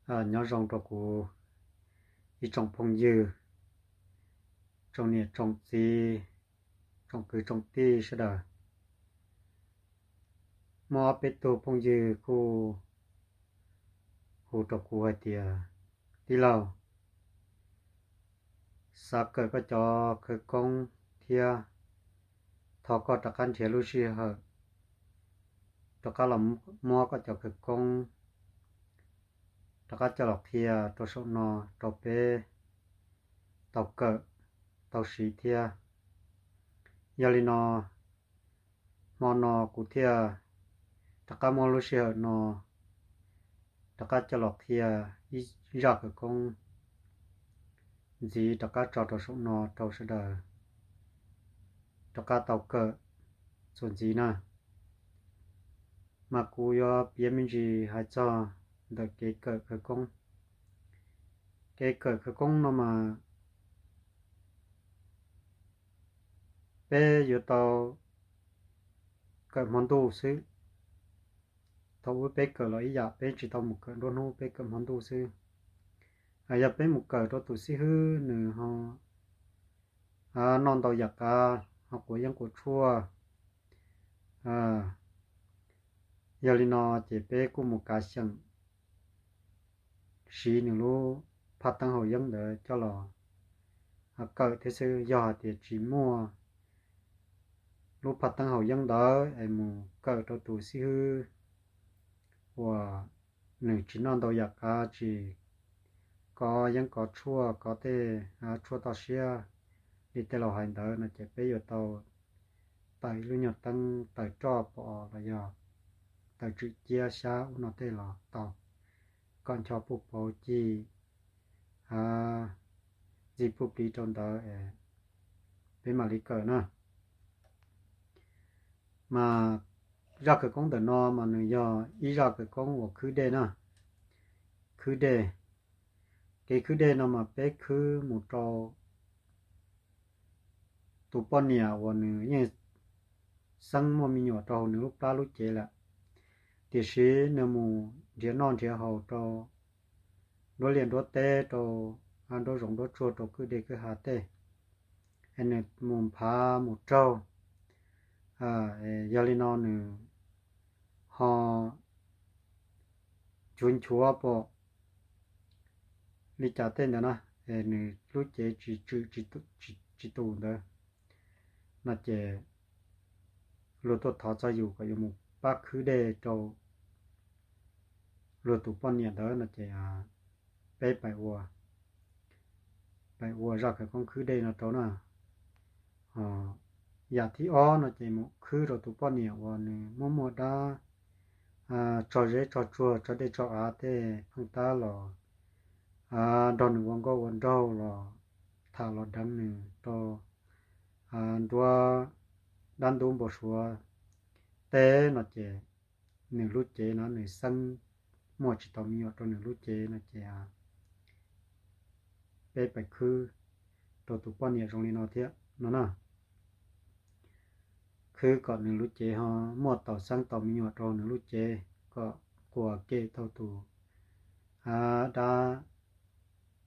Nyob zoo rau kuv ib tsoom phooj ywg, tsoom niam tsoom txiv, tsoom kwv tsoom tij sawv daws. Muaj ob peb tug phooj ywg kuj hu rau kuv hais tias, tij laug, xav kawm koj cov khawv koob thiab, thov koj rov qab nrhiav lub sij hawm rov qab los muab koj cov khawv koob rov qab coj los qhia rau saum no rau peb tau kawm tau siv thiab. Yog li no, hmo no kuv thiaj rov qab muab lub sij hawm no rov qab coj los qhia ib zaj khawv koob ntxiv rov qab tso rau saum no rau sawv daws rov qab tau kawm txuas ntxiv na. Mas kuv yuav piav me ntsis hais txog ntawm kev kawm khawv koob. Kev kawm khawv koob no mas peb yuav tau kawm hmo ntuj xwb. Thaum ub peb kawm los ib yam, peb tsis tau mus kawm nruab hnub, peb kawm hmo ntuj xwb. Yog peb mus kawm rau tus xib hwb nws ho noj ntau yam qab, ho quav yeeb quav tshuaj, yog li no ces peb kuj mus kav xyeem siv nws lub phaj teeb haus yeeb ntawd coj los kawm thiab xwb. Yog hais tias tsis muaj lub phaj teeb haus yeeb ntawd es mus kawm rau tus xib hwb uas nws tsis noj ntau yam qab, tsis kov yeeb kov tshuaj, kov tej tshuaj toj siab li tej laus hais ntawd no ces peb yuav tau taws ib lub nyuag teeb, taws roj pom los yog taws tswm ciab xyab ub no tej los tau, kom ncho puj pauv cig ntxig puj pliv rau ntawd es peb mam li kawm na. Mas zaj khawv koob ntawm no mas nws yog ib zaj khawv koob uas khwb dej na. Khwb dej, kev khwb dej no mas peb khwb mus rau tus poj niam uas nws yeej xeeb muaj me nyuam rau hauv nws lub plab lub cev lawm, tiam sis nws mus nrhiav noj nrhiav haus rau nruab liaj nruab teb, rau nruab zoov nruab tsuag, rau kwj deg kwj ha tej, es nws mus nphav mus raug. Yog li no nws ho nchuav nchuav pom li cas tej ntawd na, es nws lub cev tsis tswm tsis tus ntawd no ces luag tuaj thov txog yus kom yuav mus pab khwb dej rau luag tus poj niam ntawd no ces peb pais ua, pais ua zaj khawv koob khwb dej no rau na. Yam thib ob no ces mus khwb rau tus poj niam uas nws muaj muaj dab tsog zeb tsog tsuag, tsog dej tsog av tej pheej tab los nrog nws ua nkauj ua nraug los tham los deev nws rau nruab dab ntub npau suav teb no ces nws lub cev no nws xeeb muaj tsis tau me nyuam rau nws lub cev no ces peb pais khwb rau tus poj niam zoo li no thiab no na. Khwb kom nws lub cev ho muaj tau xeeb tau me nyuam rau nws lub cev, kom quas kem tau tus dab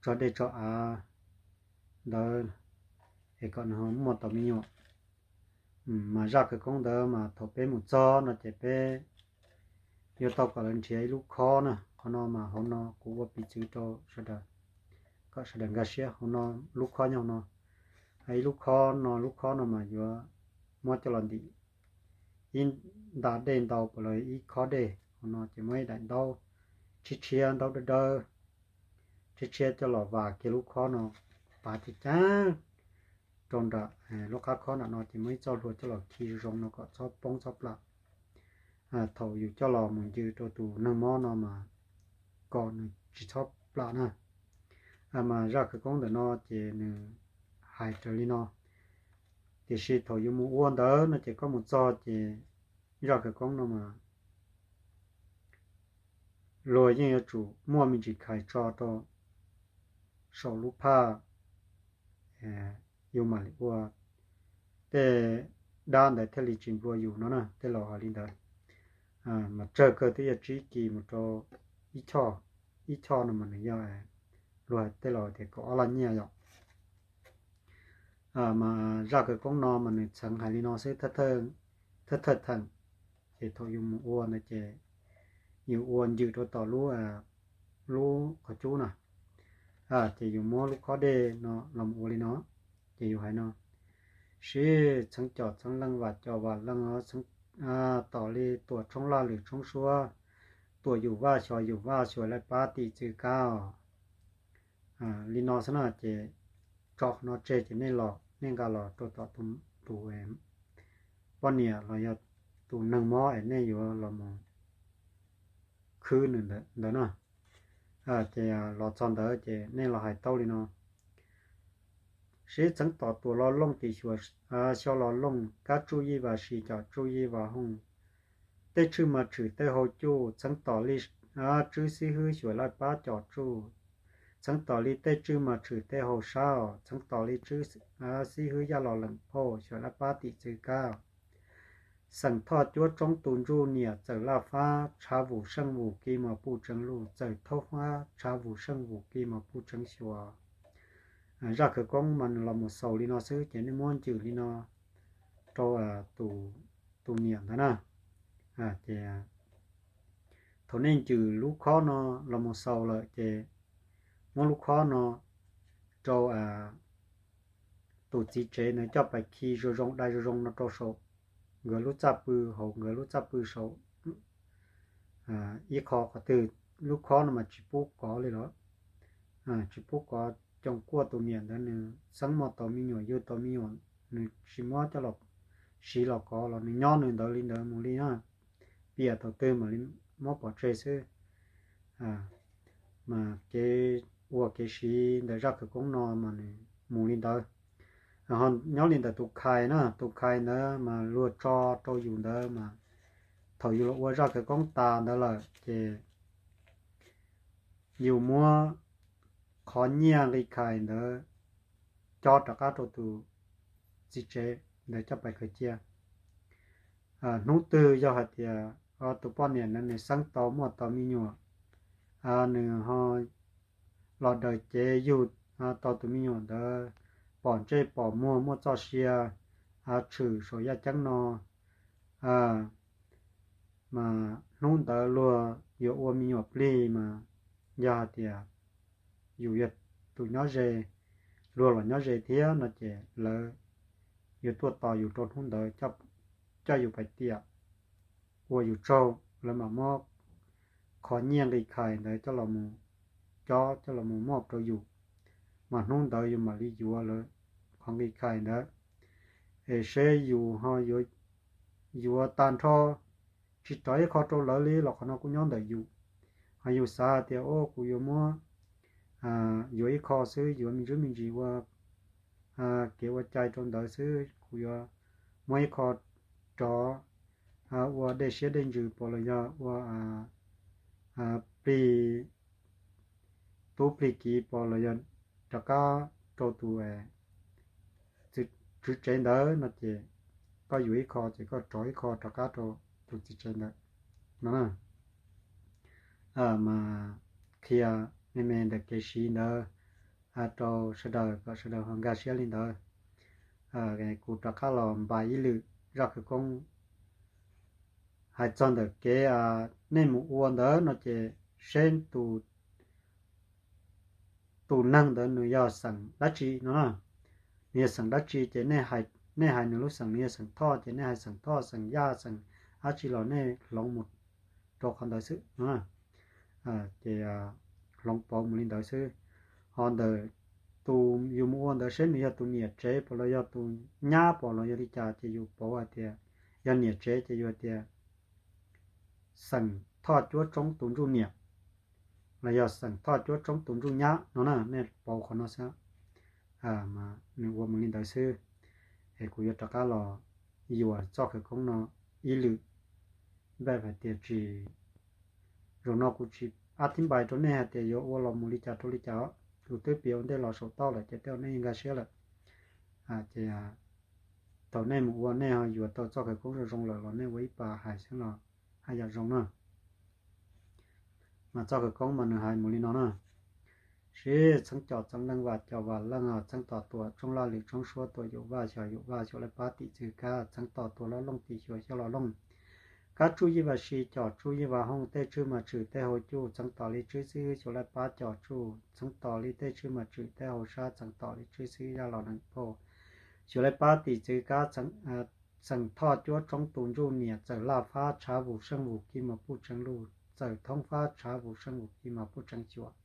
tsog dej tsog av ntawd es kom nws ho muaj tau me nyuam. Mas zaj khawv koob ntawd mas thaum peb mus txog no ces peb yuav tau kom lawv nrhiav ib lub khob na. Qhov no mas hauv no kuv ua piv txwv rau sawv daws kom sawv daws nkag siab. Hauv no, lub khob nyob hauv no, ib lub khob no, lub khob no mas yuav muab coj los ntim ib nta dej ntau puas los ib khob dej. Hauv no ces muab ib daim ntaub tshiab tshiab, ntaub dawb dawb tshiab tshiab coj los vas kiag lub khob no, pav cag cag rau nram lub qab khob nram no ces muaj ib txoj hlua coj los khi zoo zoo no kom txhob poob txhob plam. Thaum yus coj los mus ncw rau tus neeg mob no mas kom nws tsis txhob plam na. Mas zaj khawv koob ntawm no ces nws hais raws li no, tiam sis thaum yus mus ua ntawd no ces koj mus txog ces zaj khawv koob no mas luag yeej yuav tsum muaj me ntsis khais tso rau saum lub phaj, yus mam li ua, tej dab ntawd thiaj li tsis nplua yus no na, tej laus hais li ntawd. Mas tsawg kawg twb yog tsib kis mus rau ib choj. ib choj no mas nws yog, luag hais tej laus tias kaum ob laj nyiaj yom. Mas zaj khawv koob no mas nws txheev hais li no xwb, thawj thawj theem. Ces thaum yus mus ua ntawd ces yus ua ncwm rau tom lub, lub qhov cub na, ces yus muab lub khob dej no los mus ua li no. Ces yus hais no: Sib txheev com txheev leej, vam com vam leej, tos li tuam tshoob laj lwm tshoob suab, tuam yum vaj xyuas yum vaj, xyuas laij pab tim txwv kab os. Li no xwb na. Ces tso qhov no tseg ces nej los, nej nqa los rau tom tus poj niam los yog tus neeg mob es nej yuav los mus khwb nws ntawd na. Ces los txog ntawd ces nej los hais taub li no: Sib txheev tom tuam los looj, tim xyuas xyo los looj, kab tsuj yij vas si, com tsuj yij vas hooj, tej tswj mas tshwm tej hau cuj, txheev tom li tswb xib hwb, xyuas laij pab com tsuj, txheev tom li tej tswj mas tshwm tej hau sab os, txheev tom li tswb xib hwb, yaj los leem phauj, xyuas laij pab tim txwv kab. Xeem Thoj cuab tsoob tus ntsuj niam, txawm laj fab tshav vus seej vus, kis mos puj tseev luj, txawm thaub fab tshav vus seej vus, kis mos puj tseev xyuas. Zaj khawv koob mas nws los mus xaus li no xwb, ces nej muab ncwm li no rau tus niam ntawd na. Ces thaum nej ncwm lub khob no los mus xaus lawm ces muab lub khob no rau tus txiv tsev ntawd coj pais khi zoo zoo, dai zoo zoo no rau saum nkawd lub txaj pw, hauv nkawd lub txaj pw saum ib qho qhov twg. Lub khob no mas tsis pub kov li los, tsis pub kov. Coom kuaj tus niam ntawd nws xeeb muaj tau me nyuam, yug tau me nyuam, nws tsis muab coj los siv los kov los nws nyob nws ntawd li ntawd mus li na. Piam thaum twg mam li muab pov tseg xwb. Mas kev ua kev siv ntawm zaj khawv koob no mas nws mus li ntawd. Nyob li ntawm tus khais na, tus khais ntawd mas luag tso rau yus ntawd mas thaum yus los ua zaj khawv koob tas ntawd lawm ces yus muab qhov nyiaj nqi khais ntawd cob rov qab rau tus txiv tsev ntawd coj pais khaws cia. Hnub twg yog hais tias tus poj niam ntawd nws xeeb tau muaj tau me nyuam, nws ho los daws cev yug tau tus me nyuam ntawd pom ntsej pom muag muaj txoj sia tshwm saum yaj ceeb no, mas hnub ntawd luag yuav ua me nyuam plig mas yog hais tias yus yog tus nyob ze, luag los nyob ze thiab no ces lawv yuav tuaj tos yus rau hnub ntawd coj yus pais tiam ua yus tsaug, lawv mam muab qhov nyiaj nqi khais ntawd coj los mus cob coj los mus muab rau yus, mas hnub ntawd yus mam li yuav lawv qhov nqi khais ntawd. Es seb yus ho yuav tag nrho tsis rov ib qho rau lawv li los qhov no kuj nyob ntawm yus. Ho yus xav hais tias o kuv yuav muab yuav ib qho xwb, yuav me ntsis me ntsis ua kev ua cai rau ntawd xwb, kuv yuav muab ib qho rov ua dej siab dej ntsws pom los yog ua plig tub plig kiv pom los yog rov qab rau tus tswv tsev ntawd no ces koj yuav ib qho ces koj rov ib qho rov qab rau tus txiv tsev ntawd no. Mas qhia me me ntawm kev siv ntawd rau sawv daws kom sawv daws ho nkag siab li ntawd. Kuv rov qab los npaj ib lwm zaj khawv koob hais txog ntawm kev nej mus ua ntawd no ces seb tus neeg ntawd nws yog xeem dab tsi no na. Nws yog xeem dab tsi ces nej hais nws lub xeem, nws yog xeem Thoj ces nej hais xeem Thoj, xeem Yaj, xeem dab tsi los nej hloov mus rau qhov ntawd xwb no. Ces hloov pauv mus li ntawd xwb. Ho ntawm tus yus mus ua ntawd seb nws yog tus niam tsev pom los yog tus nyab pom los yog li cas ces yus pauv hais tias yog niam tsev ces yus hais tias xeem Thoj cuab tsoob tus ntsuj niam, los yog xeem Thoj cuab tsoob tus ntsuj nyab no na, nej pauv qhov no xwb. Nws ua mus li ntawd xwb. Es kuv yuav rov qab los yuam txoj khawv koob no ib lwm. Npaj hais tias tsis, zaum no kuv tsis ab thib npais rau nej hais tias yuav ua los mus li cas rau li cas, kuv twb piav ua ntej los saum toj lawm ces tej nej nkag siab lawm. Ces thaum nej mus ua nej ho yuav tau txoj khawv koob zoo zoo lawm los nej ua ib pas hais xwb los haj yam zoo na. Mas txoj khawv koob mas nws hais mus li no na: Sib txheeb com txeeb leej vam com vam leej, txheeb tom tuam tsoob laj lwm tsoob suab tuam yum vaj xyom yum vaj xyuas laij pab tim txwv kab txheeb tom tuam loj looj tim xyuas xyoob loj looj, kab tsuj yij vam si com tsuj yij vam hooj tej tswb mas tswm tej hau cuj txheeb tom li tswb xib xyuas laij pab com tsuj txheeb tom li tej tswb mas tswm tej hau sab txheeb tom li tswb xib zaj los nees phau xyuas laij pab tim txwv kab txheem thoj cuab tsoob tus ntsuj niam txawm laj fab tshav vus seej vus kib mas puj tseev luj txawm thoob fab tshav vus seej vus kib mas puj tseev xyuas.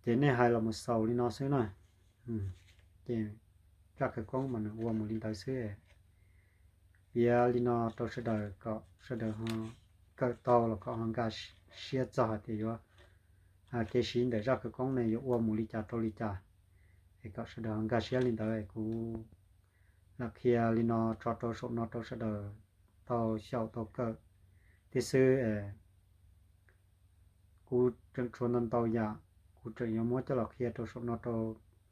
Ces nej hais los mus xaus li no xwb na. Ces zaj khawv koob mas nws ua mus li ntawd xwb. Piav li no rau sawv daws kom sawv daws ho kawm tau los kom ho nkag siab txog hais tias yuav kev siv ntawm zaj khawv koob ne yuav ua mus li cas rau li cas, es kom sawv daws ho nkag siab li ntawd. Kuv lam qhia li no tso rau saum no rau sawv daws tau xyaum tau kawm thiab xwb. Kuv tseem tshuav ntau ntau yam kuv tseem yuav muab coj los qhia rau saum no rau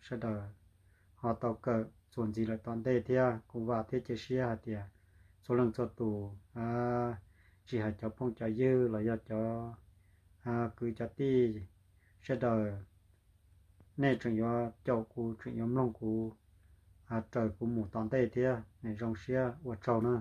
sawv daws ho tau kawm txuas ntxiv lawm tom ntej thiab. Kuv vam thiab cia siab hais tias txhua leej txhua tus, tsis hais cov phooj cov ywg los yog cov kwv cov tij sawv daws, nej tseem yuav caum kuv, tseem yuav mloog kuv raws kuv mus tom ntej thiab. Zoo siab ua tsaug na.